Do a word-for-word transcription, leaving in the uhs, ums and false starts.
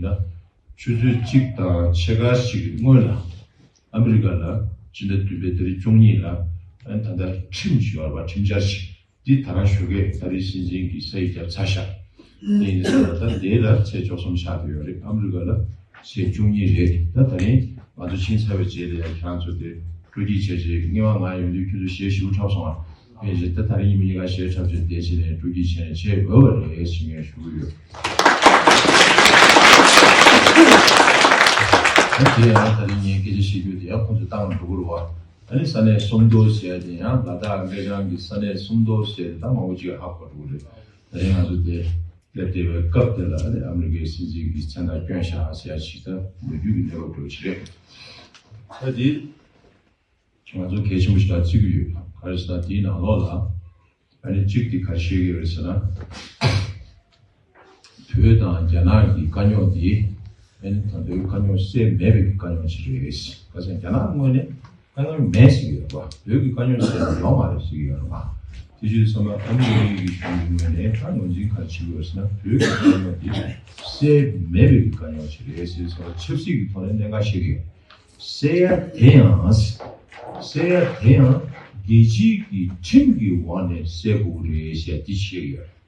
ལ། ཆུ་ཚོད་གཅིག་དང་ཕྱེད་ཀ་ཞིག་གི་སྔོན་ལ། ཨ་མི་རི་ཀ་ལ་སྤྱི་ཟླ་བདུན་པའི་ཏ་རིག་བཅུ་གཉིས་ལ། ཨ་ནི་ད་ལྟ་ཁྲིམས་ཤིག་ཡོད་རེད་པ། ཁྲིམས་འཆར་ཞིག་འདི་ད་རང་ཞོགས་ཀས་ད་རེས་སྲིད་འཛིན་གྱིས་ས་ཡིག་བརྒྱབ་ཚར་ཤག་དེ་ཡིན་ཙང་ད་འདི་ལ་ཚེས་བཅུ་གསུམ་ཆགས་བསྡད་ཡོད་རེད། ཨ་མི་རི་ཀ་ལ་ཚེས་བཅུ་གཉིས་རེད། ད་ད་རིང་ང་ཚོ་ཕྱིན་ཚར་བའི་རྗེས་ལ་ཡང་ཁྱེད་རང་ཚོ་དེ་སྤྲོ་སྐྱིད་བྱས་བྱས། ངེས་པ་ང་ཡོང་དུས་ཁྱོད་ཚོ་ཞེ་ཞེ་པོ་འཁྲབ་སོང་ང་། ཕན་ཆད་ད་ད་རིང་ཉི་མ་གཉིས་ཀ་ཞེ་འཁྲབ་བྱས་བསྡད་བྱས་ནས་སྤྲོ་སྐྱིད་བྱས་ནས་བྱས་འོས་པ་རེད་ཞེས་ངས་ཞུ་གི་ཡོད། ད་དེ་ཡང་ད་རིང་ངས་སྐད་ཆ་བཤད་རྒྱུ་དེ་ཡང་ཁོང་ཚོས་བཏང་འགྲོ་གི་རེད་པ། ཨ་ནི་ས་གནས་སུམ་མདོ་ཟེར་ཡ་དེ་ཡང་ལ་དྭགས་ཀེ་ཅང་གི་ས་གནས་སུམ་མདོ་ཟེར་དེ་ད་མང་པོ་ཅིག་ཧ་གོ་འགྲོ་གི་རེད། ད་རིང་ང་ཚོ་དེ་སླེབས་བསྡད་པའི་སྐབས་དེ་ལ་ཨ་ནི་ཨ་མི་རི་ཀའི་སྲིད་འཛིན་གྱིས་མཚན་རྟགས་བསྐྱོན་བཞག་ཟེར་ཡ་ཞིག་ད་ལོ་རྒྱུས་ཀྱི་གནས་བབ་འདྲ་བོ་ཞིག་རེད། ད་དེ་ང་ཚོ་གལ་ཆེན་པོ་ཞིག་ལ་བརྩི་གི་ཡོད། ག་རེ་ཟེར་ན་དེའི་ནང་ལོགས་ལ། ཨ་ནི་གཅིག་དེ་ག་རེ་བཤད་ཀྱི་ཡོད་རེད་ཟེར་ན། བོད་དང་རྒྱ་ནག་གི་དཀའ་རྙོག་དེ། ཨ་ནི་ད་ལྟའི་དཀའ་རྙོག་སེལ་མེད་པའི་དཀའ་རྙོག་ཅིག་རེད། ག་ཟེར་ན་རྒྱ་ནག་ངོས་ནས་དཀའ་རྙོག་མེད་ཟེར་གྱི་ཡོད་པ། བོད་ཀྱི་དཀའ་རྙོག་སེལ་ཡོད་མ་རེད་ཟེར་གྱི་ཡོད་རེད་པ། དེ་བྱས་ཙང་ཨ་མི་རི་ཀའི་གཞུང་གི་ངོས་ནས་ད་ངོས་འཛིན་ག་རེ་བྱེད་ཀྱི་ཡོད་ཟེར་ན། བོད་ཀྱི་དཀའ་རྙོག་དེ་སེལ་མེད་པའི་དཀའ་རྙོག་ཅིག་རེད་ཟེར་ཙང་ཆབ་སྲིད་ཀྱི་ཐོག་ནས་གནད་འགག་བཤད་ཀྱི་ཡོད། སེལ་ཡ་དེ་ཡང་། སེལ་ཡ་དེ་ཡང་རྒྱལ་སྤྱིའི་གི་ཁྲིམས་ཀྱི་འོག་ནས་སེལ་དགོས་རེད་ཞེས་འདི་བཤད་ཡོད།